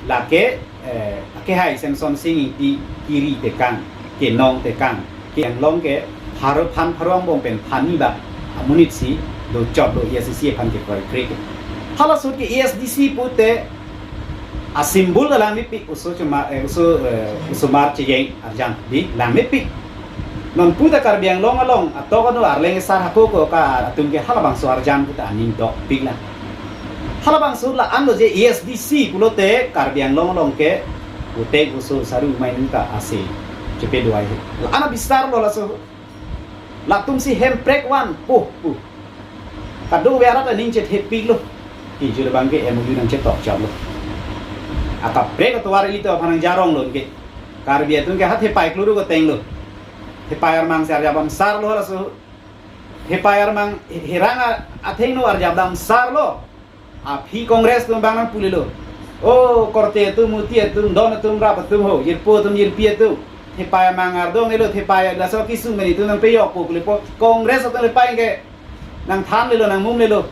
lake, eh, akehai Semson Sing Ingti kiri tekang, kenong tekang, ke Anglong ke pharo phan pharo angbong pen phan ni bak amonit si dochotlo A S D C aphan kekroikre ke. Halaso ke A S D C pute a-symbol ta langmepik, oso choma, eh, oso, eh, osomar cheyeng arjan di langmepik. Non puta Karbi Anglong along atok ano arleng asar hako ko ka atum ke halabangso arjan puta aning dokpik lang. Halabangso la-anlo je A S D C pulote Karbi Anglong along ke utek oso saru mai nungta ase chepeduai he. La-an abistarlo laso. Latumsi Hemprek van pu pu. Kadokave arat aning chethepiklo. Kejut abangke M O U nangchetokchotlo. Akaprek atovar ilitum aphan nangjaronglo ke. Karbi atum ke ha thepai kluru ko tenglo. Thepai armang si arjap damsarlo laso. Thepai armang herang a-, athengno arjap damsarlo. Aphi Congress atum abang nangpulelo. O korte atum, muti atum, don atum, rap atum ho, jirpo atum, jirpi atum. Thepai amang ardonglelo, thepai laso kesung pen itum nangpejokpo pulepo. Congress atum lepai ke nangthanlelo, nangmumlelo.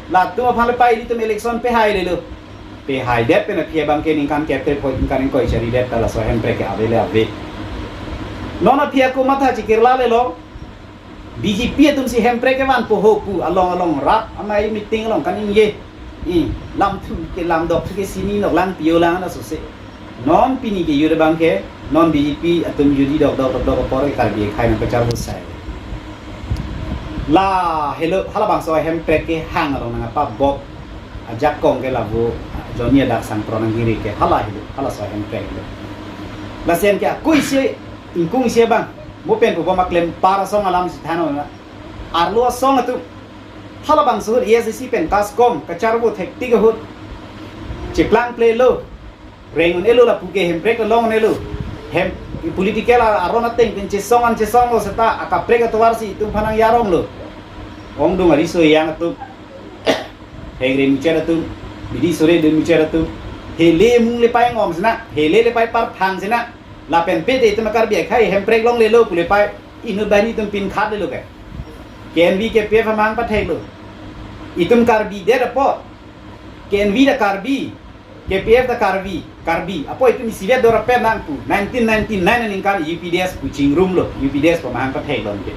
Latum aphan lepai ilitum election pehailelo. Pehaidet pen aphi abangke ningkan kepte pho ningkan ingkoi charidet ta laso Hemprek ke ave le ave. Non aphi ako matha chikirlalelo. B J P atumsi Hemprek kevan po ho pu along along rat amei meeting along kaningje. I, lamthu ke lamdokthu ke sini nok lang pio lang na sose. Non pini kejut abangke non B J P atum judi dokdok dokdok apor ke Karbi akhei nangpacharvo sai. La helo halabangso Hemprek kehang along nangpabop ajakong ke lavo jonni adak sangprot nangkerik ke hala helo, halaso Hemprek helo. Lasi anke ako isi ingkung isi abang mo pen pubom aklempar asong alamsi than-o na. Arlo asong atum. Halabangso ahut A S D C pen KASCOM kacharvo thektik ahut cheplangplelo. Reng un-elo lapu ke Hemprek along un-elo. Hem political a-, aron ateng pen chesong an chesonglo seta akaprek atovarsi itum aphan nangjaronglo. Ongdung ariso ejang atum. Hengre muchot atum. Bidi sore dun muchot atum. Hele mung lepai ngom sena. Hele lepai parphang sena. Lapen pete itum Karbi akhei Hemprek longlelo pu lepai inut banghini atum pinkhatlelo ke. K N V K P F amahang patheklo. Itum Karbi det apot. K N V ta Karbi, K P F ta Karbi, Karbi. Apot itum isivet dorapet nang pu. Nineteen ninety-nine aningkan U P D S pu chingrumlo. U P D S pu amahang patheklo ke.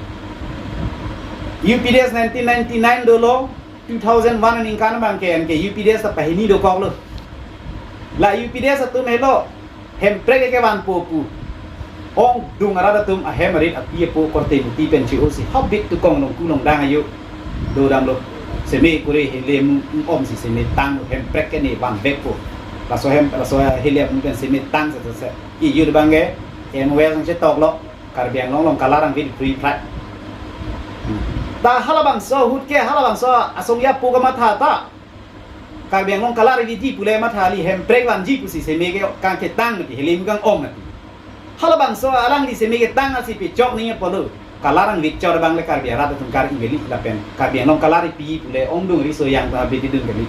U P D S nineteen ninety-nine dolo, two thousand one aningkan abangke anke U P D S ta pahini dokoklo. La U P D S atum helo, Hemprek ke vanpo pu. Ongdung arat atum ahem arit api apo korte muti pen chi-o si habit tukong longku longdang ayo dodamlo. Seme kure hele mung om si seme tang Hemprek ke ne vanvekpo. Laso hem, laso hele atum pen seme tang se se. Iyo abangke M O S ang chetoklo. Karbi Anglong along kalarang vit free flight. Ta halabangso ahut ke halabangso asong yapo kamatha ta. Karbi Anglong kalar viji pule matha kali, Hemprek vanji pusi seme ke kangketang mati, hele mung kang-om mati. Halabangso alangli seme ketang asi pechok ning apotlo. Kalarang vit chor abang le Karbi arat atum kar-i kali lapen Karbi Anglong kalar pi pule ongdung riso yang ta bidi dun kali.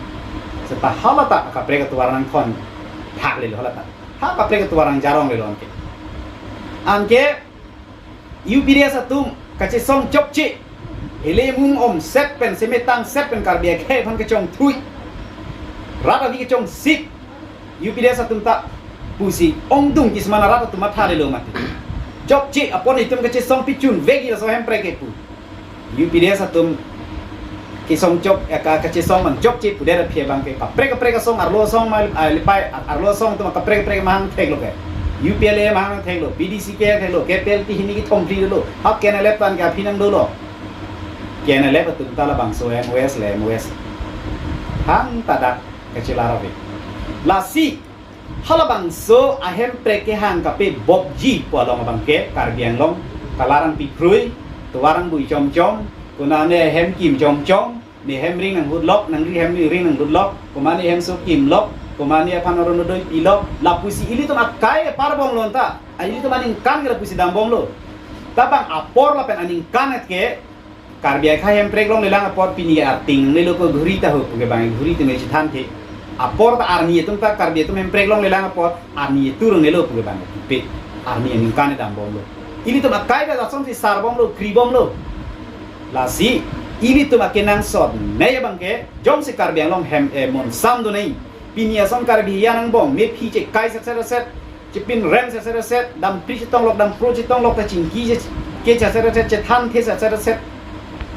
Seta halata kaprek atovar nangthon thak lelo halata. Ha kaprek atovar nangjarong lelo anke. Anke U P D S atum kachesong chokche. Hele mung om set pen, seme tang set pen Karbi akhei aphan kachongthui. Rat avi kachongsik. U P D S atum ta pusi ongdung kisman arat atum matha lelo mati. Chokche apon itum kachesong pichun vekji laso Hemprek ke pu. U P D S atum kesong chok, ya ka, kachesong man chokche pudet aphi abangke kaprek kaprek asong, arlo asong ma, ah, lepai, arlo asong atum kaprek kaprek mahang theklo ke. U P L A mahang theklo, P D C ke theklo, K P L T hini kethom phli dolo. Hap K N L F tan ke aphi nang dolo. K N L F atum ta labangso M O S le M O S hang ta dak kachelar ave. Lasi halabangso a-Hemprek kehang kapebopji pu along abangke Karbi Anglong kalarang pikrui, tovar angbui chomchom, konane hem kim chomchom, ne hem ring nanghut lok, nangri hem ring nanghut lok, komane hem so kim lok, komane aphan Orunodoi pi lok, lapusi ilitum akai apar bomlo anta, ilitum aningkan ke lapusi dambomlo. Tabang apor lapen aningkan ke Karbi akhei Hemprek longlelang apot pini arting nangnelo ko ghuri ta ho puke bang ghuri teme chithanthe. Apor ta arni atum ta Karbi atum Hemprek longlelang apot arni atur nangnelo puke bang pupe. Arni aningkan dambomlo. Ilitum akai ta lasonsi sarbomlo, kribomlo. Lasi ilitum akenangsot nei abangke jongsi Karbi Anglong hem, eh, monsam do nei. Pini ason Karbi hiya nangbong, mephi chekai set set set, chepin rem set set set, dampri chetong lok, dampro chetong lok, ta chingki che, ke set set set, chethanthe set set set.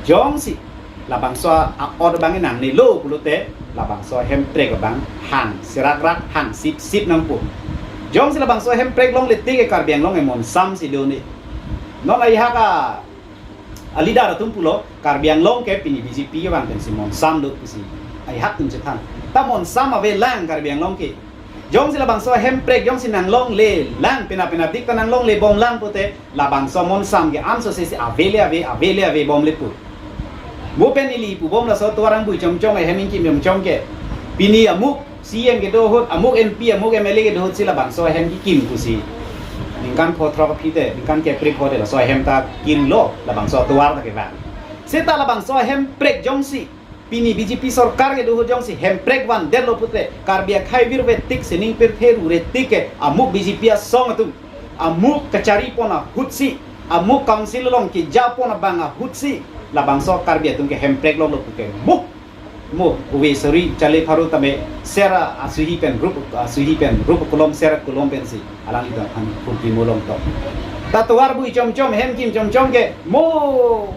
Jongsi labangso a-ot abang nangnelo pulote, labangso Hemprek abang hang serak rak, hang sip sip nangpo. Jongsi labangso Hemprek longle tik ke Karbi Anglong e monsam si do ne. Non aihak a a-leader atum pulo, Karbi Anglong ke pini B J P kevang pensi monsam do pusi aihak atum chethan. Ta monsam avelang Karbi Anglong ke. Jongsi labangso Hemprek jongsi nanglonglelang, pena pena dik ta nanglongle bomlang pute, labangso monsam ke ansose si avele ave, avele ave bomle pu. Mo pen ili pubom laso tovar angbui chomchom, ahem ingkim chomchom ke. Pini amuk C M kedo ahut, amuk M P, amuk M L A kedo ahut si labangso ahem kekim pusi ningkan pho throk aphi te, ningkan kepri pho te laso ahem ta kimlo, labangso tovar ta kevang. Seta labangso Hemprek jongsi pini B J P sorkar kedo ahut jongsi Hemprek vandetlo putre, Karbi akhei virve tik, sining pirthe rure tik ke amuk B J P asong atum, amuk kachari pon ahut si, amuk council along keja pon abang ahut si, labangso Karbi atum ke Hemprek longlo puke muk. Mo, ove suri chale pharo tame sera asuhi pen rup, asuhi pen rup kolom sera kolom pensi alanglitum aphan purki molong to. Ta tovar bui chomchom, hem kim chomchom ke mo,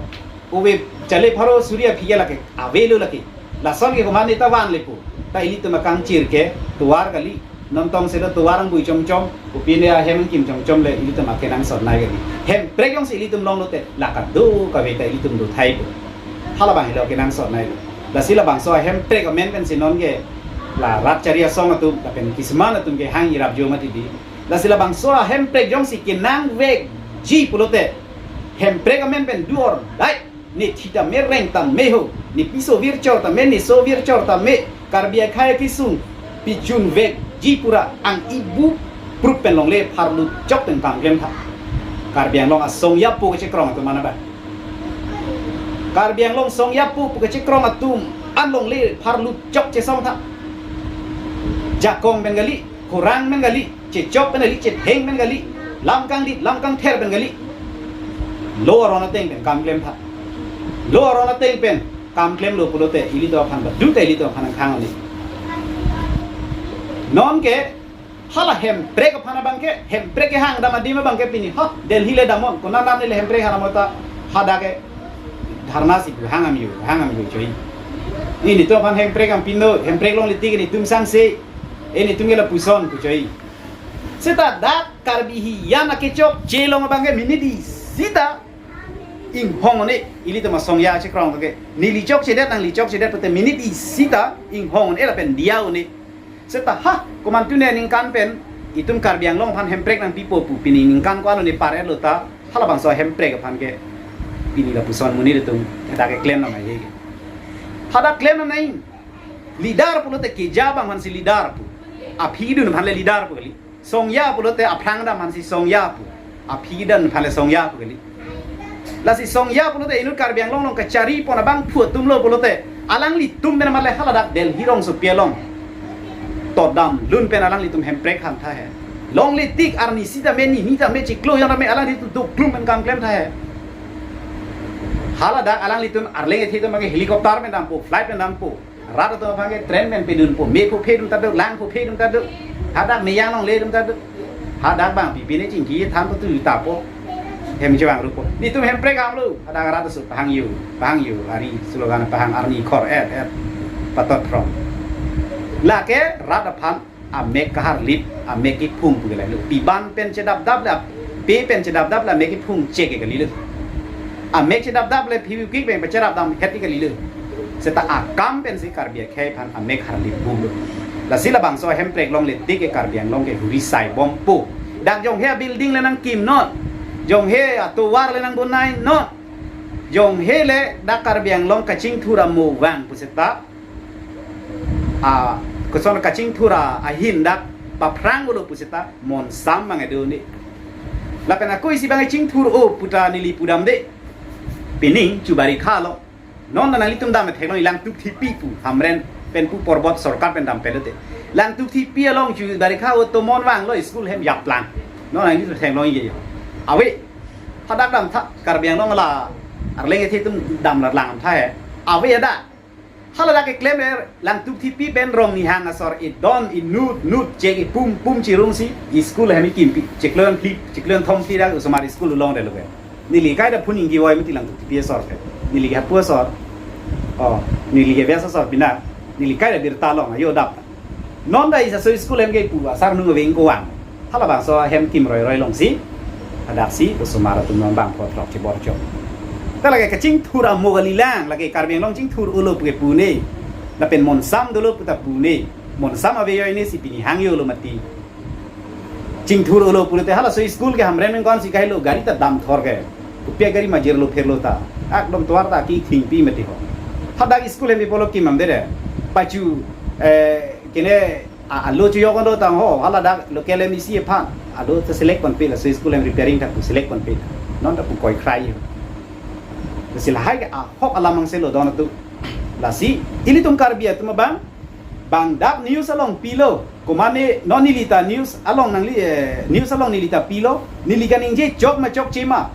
ove chale pharo suri aphi ke lake avelo lake. Lason ke komane ta vanle pu. Ta ilitum akangchir ke tovar kali. Non tong sedo tovar angbui chomchom, kopine ahem kim chomchom le ilitum akenangsot nei kali. Hemprek jongsi ilitum longlote, la kadokave ta ilitum do thai pu. Halabang helo kenangsot nei. Lasi labangso Hemprek amen pensi non ke la rat chari asong atum, lapen kisman atum ke hang irap jo mati di. Lasi labangso Hemprek jongsi kenangvekji pulote, Hemprek amen pen do or die. Ne thi tame reng tame ho, ne piso virchor tame, ne so virchor tame, Karbi akhei akesung pichun vekji pura ang ibu prup pen longle pharlu chok pen kam klem tha. Karbi Anglong asong yapo kachekrong atum mana ba. Karbi Anglong song yapo pu kachekrong atum an longle pharlu chok chesong tha. Jakong pen kali, khorang pen kali, chechok pen kali, chetheng pen kali, lam kangdit, lam kangther pen kali. Lo aron ateng pen kam klem tha. Lo aron ateng pen kam klemlo pulote ilitum aphan ba, dute ilitum aphan nangkhang oni. Non ke hala Hemprek aphan abangke, Hemprek kehang dam adim abangke pini. Ha, Delhi le damnon, konat nam le Hemprek haram ota, hadak ke Harnasi pu hang am yo, hang am yo choi. Nelitum aphan hemprek am pinlo, hemprek longle tik nelitum sangse, nelitum ke lapuson pu choi. Seta dak Karbi hijan akechokche along abang ke minute isi ta inghong un-e, ilitum asongja chekrong ke. Neli chokchedet, nangli chokchedet pute minute isi ta inghong un-e lapen diya un-e. Seta ha, komantu ne ningkan pen itum Karbi Anglong aphan hemprek nangpipo pu pini ningkan ko-an un-e par-etlo ta, halabangso hemprek aphan ke pini lapuson monit atum hadak ke klem nang ahe ke. Hadak klem nang nai. Leader pulote keja abang aphansi leader pu. Aphi dun aphan le leader pu kali. Songja pulote aphrang dam aphansi songja pu. Aphi dun aphan le songja pu kali. Lasi songja pulote inut Karbi Anglong along kachari pon abangphu atumlo pulote, alanglitum pen amat le haladak Delhi rongsopi along totdam lun pen alanglitum hemprek hangtha he. Longle tik arni sita me, ni ni ta me, chiklo jang ta me, alanglitum duklum pen kam klem tha he. Haladak alanglitum arleng ethe atum abang ke helicopter pen dampo, flight pen dampo. Rat atum abang ke train pen pedunpo, me pho phedun ta do, lang pho phedun ta do. Hadak meyang longle dun ta do. Hadak abang pipi ne chingki than to tu tapo. Hem chewang rupo. Nelitum hemprek amlo. Hadak rat aso pahang yo, pahang yo, ari slogan pahang, arni khor et et patot from. Lake rat aphan amek kaharlip, amek kiphung pu ke lahelo. Piban pen chedapdap le, pe pen chedapdap le amek kiphung che ke kalilo. Amek chedapdap le phibikik pen pacherap dam het ke kalilo. Seta akam pensi Karbi akhei aphan amek harlip bumlo. Lasi labangso hemprek longle tik ke Karbi Anglong ke huri sai bompo. Dak jonghe abuilding le nangkim non. Jonghe atovar le nangbonai non. Jonghe le dak Karbi Anglong kachingthur amo vang pu seta, a, koson kachingthur a, ahin dak paphrang ulo pu seta monsam abang edo ne. Lapen ako isi abang chingthur-o pu ta neli pudamde. Pining chu barikha lo. Non nanglitum dam theklong Langtuk Thipi pu, Hamren pen pu Porbot sorkar pen dam pelote. Langtuk Thipi along chu barikha o tomon vanglo, school hem japlang. Non nanglitum theklong ye yo. Ave. Hadak dam tha, Karbi Anglong la arleng ethe atum dam la lang tha he. Ave ada. Haladak keklem er, Langtuk Thipi pen Rongnihang asor idon inut nut chek ipum pum chirungsi, school hem ikimpi, chiklo phli, chiklo thom phli dak osomar school longdetlo ke. Neli kaita phone ingki voi mati Langtuk Thipi asor ke. Neli ke hapu asor. Oh, neli ke biasa asor pina. Neli kaita birta long ajo dap. Non ta isi aso school hem ke pu asar nung veng ko vang. Halabangso hem kim roi roi longsi, hadaksi osomar atum non bang photrok chibor chok. Ta lake kachingthur amo kalilang, lake Karbi Anglong chingthur ulo pu ke pu ne. Lapen monsam dolo pu ta pu ne. Monsam ave joi ne si pini hang jolo mati. Chingthur ulo pulote halaso school ke Hamren pen ko-ansi kahelo, gari ta dam thor ke. Kopi agari majirlo phirlo ta. Akdom tovar ta ki thingpi mati ho. Hadak school hem pi polo kimam dere. Pachu, eh, kene a, alo chuyok ando tang ho, haladak local M E C aphan. Alo ta select ponpe, laso school hem repairing ta pu select ponpe. Non ta pu koi khrai ho. Lasi lahai ke ahok alam angse lo don atum. Lasi ilitum Karbi atum abang, bang dak news along pilo. Komane non neli ta news along nangli, eh, news along neli ta pilo. Neli kaningje chok ma chokche ma.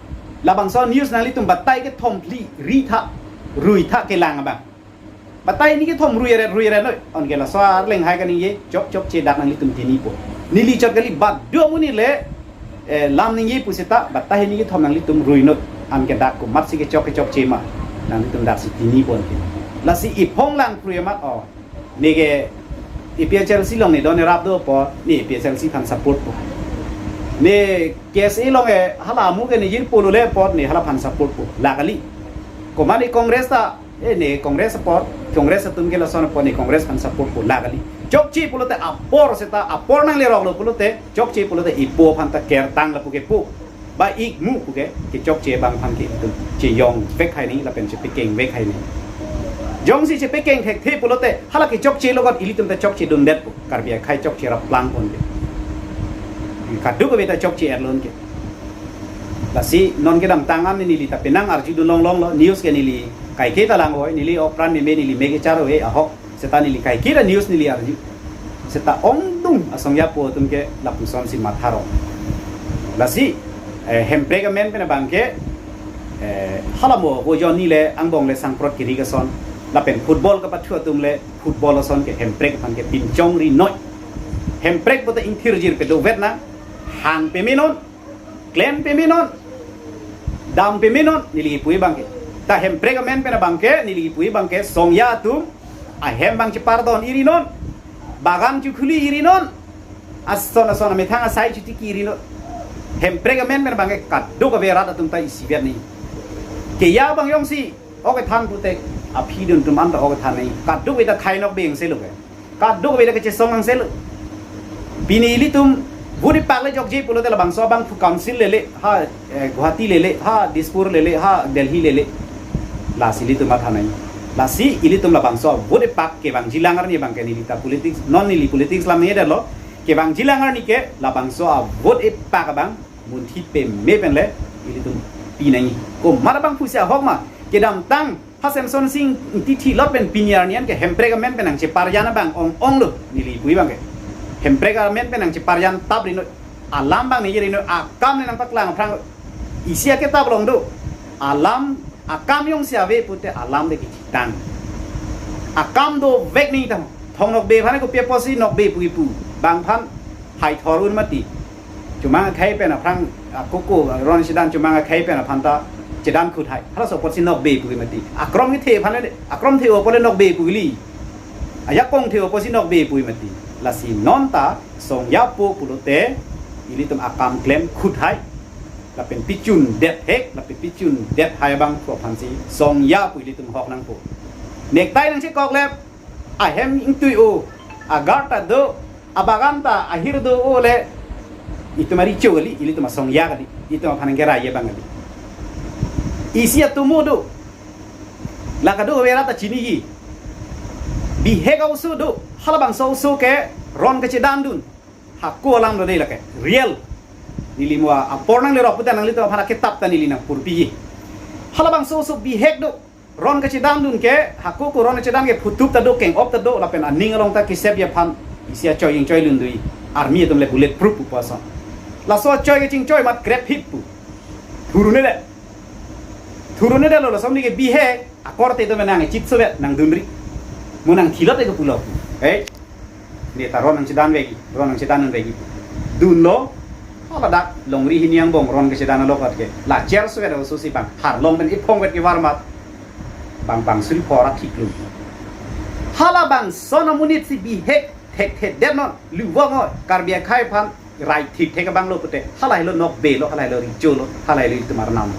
Labangso news nanglitum batai kethom phli ri tha, rui tha kelang abang. Batai ni kethom rui ret, rui ret noi. Anke laso arleng hai kaningje chok chokche dak nanglitum tinipo. Neli chot kali bat do amonit le, eh, lam ningje pu seta, batai ni kethom nanglitum rui noi. Anke dak komatsi kechok kechokche ma. Nanglitum daksi tinipo anke. Lasi iphong lang phrui amat o. Ne ke A P H L C along ne don ne rap do apot, ne A P H L C aphan support po. Ne K S A along e hala amu ke ne jirpo lo le apot, ne hala aphan support po. La kali. Komane Congress ta, eh, ne Congress apot, Congress atum ke lason apot ne Congress aphan support po, la kali. Chokche pulote apor seta, apor nanglerok lo pulote, chokche pulote ipo aphan ta kertang lapu kepu. Ba-ik mu pu ke, kechokche abang aphan ke itum cheyong vek hai ni, lapen chepekeng vek hai ni. Jongsi chepekeng thekthe pulote, hala kechokche logot ilitum ta chokche dundet pu, Karbi akhei chokche rap plang pon ke. Kaduk ave ta chokche erlon ke. Lasi non kedamtang an neli ta penang arju dun longlong lo, news ke neli kaike ta lang voi, neli ok pran meme neli me kechar voi ahok. Seta neli kaike ta news neli arju. Seta ongdung asong japo atum ke lapuson si matharo. Lasi, eh, hemprek amen pen abang ke, eh, halamo ko jonni le angbong le sangprot kiri kason. Lapen football kapathu atum le football ason ke hemprek aphan ke pinchong ri noi. Hemprek pote ingthir jir pe dovet na hang peme non. Klem peme non, dam peme non, neli kipu abang ke. Ta Hemprek amen pen abangke, neli kipuji abangke, Songja atum ahem abang chepardon irinon, bagan chekhuli irinon, ason ason amethang asai chetiki irinon. Hemprek amen pen abangke kadokave rat atum ta isivet nangji. Keja abang jongsi ok kethan pute, aphi dun atum anta ok kethan nangji. Kadokave ta khai nokbe angse lo ke. Kadokave ta kachesong angse lo. Pini ilitum vote ipak le jokje pulote labangso abangphu council lele, ha, eh, Guwahati lele, ha, Dispur lele, ha, Delhi lele. Lasi ilitum matha nangji. Lasi ilitum labangso vote ipak kevangjilang arni abangke, neli ta politics, non neli politics alam nangji detlo. Kevangjilang arni ke labangso avote ipak abang munthi peme pen le ilitum pi nangji. Komat abangphu si ahok ma, kedamtang ha Semson Sing Ingti thilot pen pini arni an ke Hemprek amen pen nangcheparjan abang ong-ong lo, neli kipuji abangke. Hemprek amen pen nangcheparjan tap rinoi, alam abang ningje rinoi, akam ne nangpaklang aphrang lo. Isi aketap along do, alam, akam jongsi ave pute alam de kechitang. Akam dovek nangji tang. Thong nokbe aphan kopi apotsi nokbe pu kipu. Bang aphan hai thor un mati. Chomang akhei pen aphrang, akoko ron chedan chomang akhei pen aphan ta chedan khut hai. Halaso apotsi nokbe pu ke mati. Akrom kethe aphan le, akrom the apot le nokbe pu kali. Ajakong the apotsi nokbe pu ke mati. Lasi non ta Songja apo pulote ilitum akam klem khut hai. Lapen pichun det hek, lapen pichun det hai abangphu aphansi Songja apo ilitum hok nangpo. Nektai nangchekok le, ahem ingtui o, agar ta do, abagan ta ahir do o le, itum ari cho kali, ilitum a-Songja kali, itum aphan nangkeraiji abang kali. Isi atomo do, la kadokave rat ta chiniji. Bihek a-oso do, halabangso oso ke ron kachedan dun. Hako alam do dei lake, real. Neli mo apor nanglerok pute nanglitum aphan aketap ta neli nangpurpiji. Halabangso oso bihek do, ron kachedan dun ke, hako ko ron kachedan ke phutup ta do, keng-op ta do, lapen aning along ta kesepji aphan isi achoi ingchoi lun doji. Army atum le bullet proof pu ason. Laso achoi kachingchoi mat krep hip pu. Thurune le. Thurune le lo, laso arni ke bihek, akorte do menang, chit sovet, nangdunri. Mo nangthilot ke pulo. Eh? Ne ta ron nangchedan vekji, ron nangchedan vekji. Dunlo, hala dak longri hini angbong ron kachedan along kat ke. La cher sovet oso si bang, harlong pen iphong vet kevar mat. Bang bang suri phora thik lun. Halabangson amonit si bihek thekthedet non, luvong o, Karbi akhei aphan rai thikthek abang lo pute, halahelo nokbe lo, halahelo richo lo, halahelo itum arnam.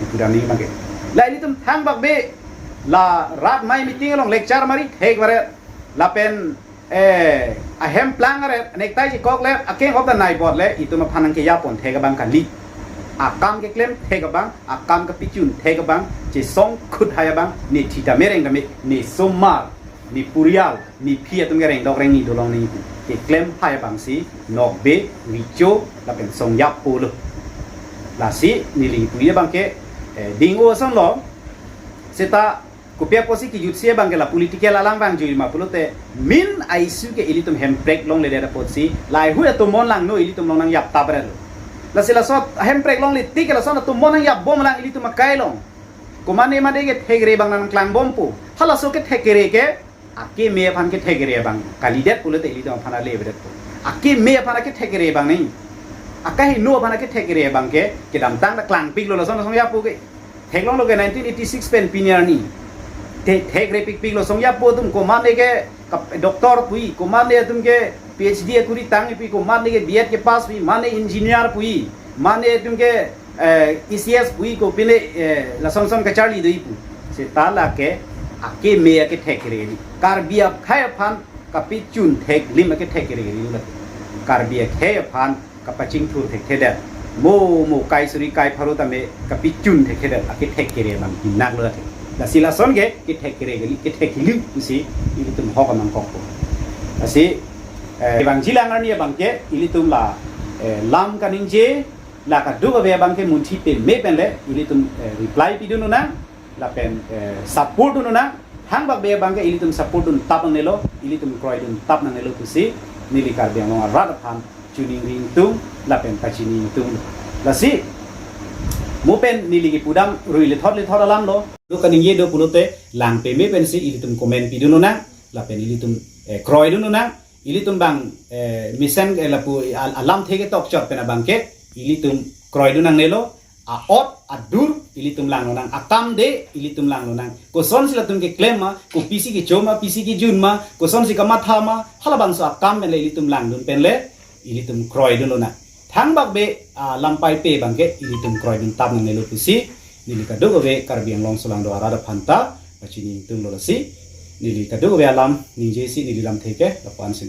Ipu dam nangji abangke. La ilitum thangbak be, la rat mai meeting along lecture mari thek varet, lapen, eh, ahem plang varet, nektai chekok le, akeng hop ta nai bot le, itum aphan nangkejapon thek abang kali. Akam keklem thek abang, akam kapichun thek abang, chesong khut hai abang, ne thita mereng kame, ne somar, ne purial, ne phi atum kereng dok reng ni dolong ni keklem hai abangsi nokbe, richo, lapen Songja apo lo. Lasi neli kipuji abangke, eh, ding o ason lo, seta kopi apotsi kejutsi abangke la political alam vangjuiji ma pulote, main a-issue ke ilitum Hemprek longledet apotsi, laheihui atomon langno ilitum along nangjap tap ret lo. Lasi laso Hemprek longle tik ke lason atomon nangjap bom lang ilitum akai along. Komatne mate kethekre abang nangklang bompo. Halaso kethekre ke, akeme aphan kethekre abang kalidet pulote ilitum aphan ale avedet po. Akeme aphan akethekre abang nangji. Akaheno aphan akethekre abang ke, kedamtang ta klangpiklo lason Songja apo ke. Theklonglo ke nineteen eighty-six pen pini arni. Te-, thekrepikpiklo Songja apo atum, komatne ke kap-, doctor puji, komatne atum ke P H D akuri tangji puji, komatne ke B Ed kepass puji, mane engineer puji, mane atum ke, eh, E C S puji, kopine, eh, lasonson kacharli doji pu. Seta lake akeme akethekre ri. Karbi akhei aphan kapichun thek lim akethekre ri lake. Karbi akhei aphan kapachingthur thekthedet. Mo, mo kai suri kai pharo tame kapichun thekthedet akethekre abang hinak lo lake. Lasi lason ke kethekre kali, kethek lim pusi ilitum hok amang kokpo. Lasi, eh, vangjilang arni abangke ilitum la, eh, lam kaningje, la kadokave abangke munthi peme pen le ilitum, eh, reply pidun unang, lapen, eh, support dun unang, thangbak be abangke ilitum support dun tap nangnelo, ilitum kroidun tap nangnelo pusi neli Karbi Anglong arat aphan chiningri ingtung, lapen pachini ingtung. Lasi, mo pen neli kipu dam rui lethot lethot alam lo, do kaningje do pulote, lang peme pensi ilitum comment pidun unang, lapen ilitum, eh, kroidun unang, ilitum bang, eh, mesen, eh, lapu al-, alamthe ketok chot pen abangke, ilitum kroidun nangnelo, a-ot, adur, ilitum langlonang. Akam de ilitum langlonang. Kosonsi latum keklem ma, kopisi kecho ma, pisi kejun ma, kosonsi kamatha ma, halabangso akam pen le ilitum langdun pen le ilitum kroidunlonang. Thangbak be, ah, lampai pe abangke ilitum kroidun tap nangnelo pusi neli kadokave Karbi Anglong solangdo arat aphanta pachini ingtunglo. Lasi neli kadokave alam ningjesi neli lamthe ke lapu-an si